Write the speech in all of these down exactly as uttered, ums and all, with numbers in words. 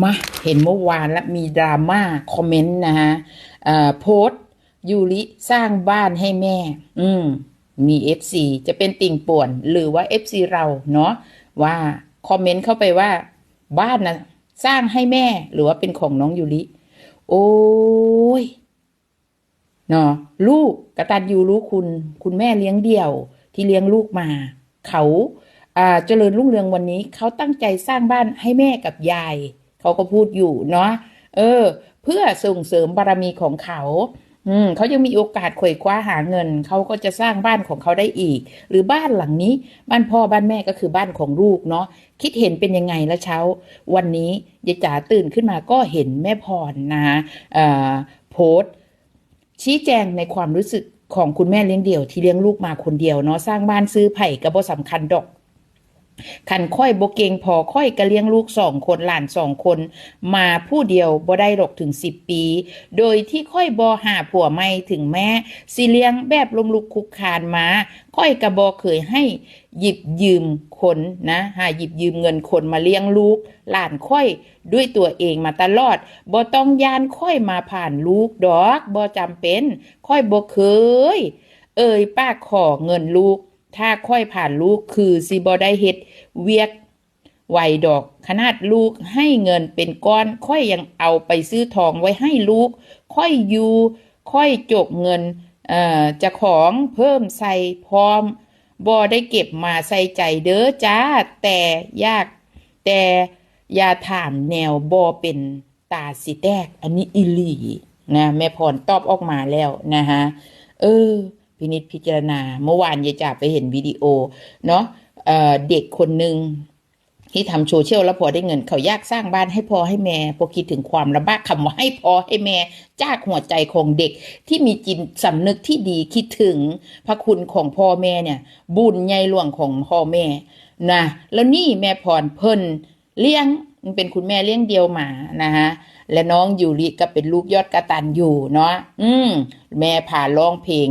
มา เห็นเมื่อวานแล้วมีดราม่าคอมเมนต์นะฮะ เอ่อ โพสต์ ยูริสร้างบ้านให้แม่ อืม มี เอฟซี จะเป็นติ่งป่วน หรือว่า เอฟซี เราเนาะ ว่าคอมเมนต์เข้าไปว่า บ้านนะสร้างให้แม่ หรือว่าเป็นของน้องยูริ โอ้ย เนาะ ลูกกตัญญูรู้คุณ คุณแม่เลี้ยงเดี่ยวที่เลี้ยงลูกมา เขา อ่า เจริญรุ่งเรืองวันนี้ เขาตั้งใจสร้างบ้านให้แม่กับยาย เขาก็พูดอยู่เนาะ เออ เพื่อส่งเสริมบารมีของเขา อืม เขายังมีโอกาสไขว่คว้าหาเงิน เขาก็จะสร้างบ้านของเขาได้อีก หรือบ้านหลังนี้ บ้านพ่อบ้านแม่ก็คือบ้านของลูกเนาะ คิดเห็นเป็นยังไงละเช้า วันนี้ยายจ๋าตื่นขึ้นมาก็เห็นแม่พรนะฮะ เอ่อ โพสต์ ชี้แจงในความรู้สึกของคุณแม่เลี้ยงเดี่ยวที่เลี้ยงลูกมาคนเดียวเนาะ สร้างบ้านซื้อไผก็บ่สำคัญดอก คันข้อยบ่เก่งพอ ข้อยก็เลี้ยงลูกสองคน หลานสองคน มาผู้เดียวบ่ได้ดอกถึงสิบปี โดยที่ข้อยบ่หาผัวใหม่ ถึงแม้สิเลี้ยงแบบล้มลุกคลุกคลานมา ข้อยก็บ่เคยให้หยิบยืมคนนะ หาหยิบยืมเงินคนมาเลี้ยงลูกหลานข้อยด้วยตัวเองมาตลอด บ่ต้องย้านข้อยมาผ่านลูกดอก บ่จำเป็น ข้อยบ่เคย เอ่ยปากขอเงินลูก ถ้าข้อยผ่านลูกคือสิบ่ได้เฮ็ดเวียกไวดอก ขนาดลูกให้เงินเป็นก้อน ข้อยยังเอาไปซื้อทองไว้ให้ลูก ข้อยอยู่ ข้อยจกเงิน เอ่อ เจ้าของเพิ่มใส่พร้อม บ่ได้เก็บมาใส่ใจเด้อจ้า แต่อยาก แต่อย่าถามแนวบ่เป็นตาสิแตก อันนี้อีหลีนะ แม่พรตอบออกมาแล้วนะฮะ เออ พินิจพิจารณา เมื่อวานยายจ๋าไปเห็นวิดีโอเนาะ เอ่อ เด็กคนหนึ่งที่ทำโซเชียลแล้วพอได้เงิน เขาอยากสร้างบ้านให้พ่อให้แม่ พอคิดถึงความลำบาก คำว่าให้พ่อให้แม่ จากหัวใจของเด็กที่มีจิตสำนึกที่ดี คิดถึงพระคุณของพ่อแม่เนี่ย บุญใหญ่หลวงของพ่อแม่นะ แล้วนี่แม่พรเพิ่นเลี้ยง มันเป็นคุณแม่เลี้ยงเดี่ยวมานะฮะ และน้องยูริก็เป็นลูกยอดกตัญญูเนาะ อืม แม่พาร้องเพลง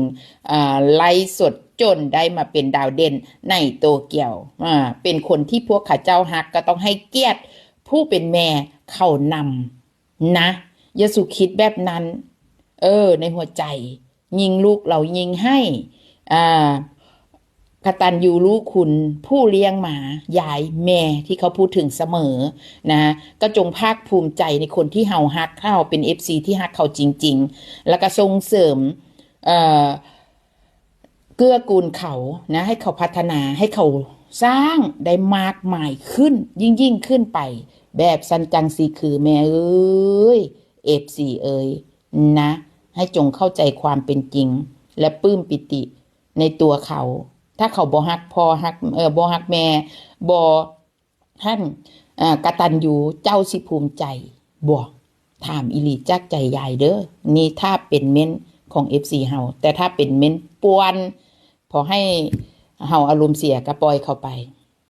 อ่า ไลฟ์สดจนได้มาเป็นดาวเด่นในโตเกียว อ่า เป็นคนที่พวกเขาเจ้าฮัก ก็ต้องให้เกียรติผู้เป็นแม่เขานำนะ อย่าสุคิดแบบนั้น เออ ในหัวใจ ยิ่งลูกเรายิ่งให้ อ่า กตัญญูรู้คุณ ผู้เลี้ยงมา ยายแม่ที่เขาพูดถึงเสมอนะ ก็จงภาคภูมิใจในคนที่เฮาฮัก ถ้าเฮาเป็น เอฟซี ที่ฮักเขาจริงๆ แล้วก็ส่งเสริม เอ่อ เกื้อกูลเขานะ ให้เขาพัฒนา ให้เขาสร้างได้มากมายขึ้น ยิ่งๆ ขึ้นไป แบบสันจังสีคือแม่เอ้ย เอฟซี เอ้ย นะ ให้จงเข้าใจความเป็นจริง และปลื้มปิติในตัวเขา ถ้าเขาบ่ฮักพ่อฮัก เอ่อ บ่ฮักแม่ บ่ ท่าน เอ่อ กตัญญู เจ้าสิภูมิใจบ่ ถามอีหลีจากใจยายเด้อ นี่ถ้าเป็นเม้นของ เอฟซี เฮา แต่ถ้าเป็นเม้นป่วน พอให้เฮาอารมณ์เสียก็ปล่อยเขาไป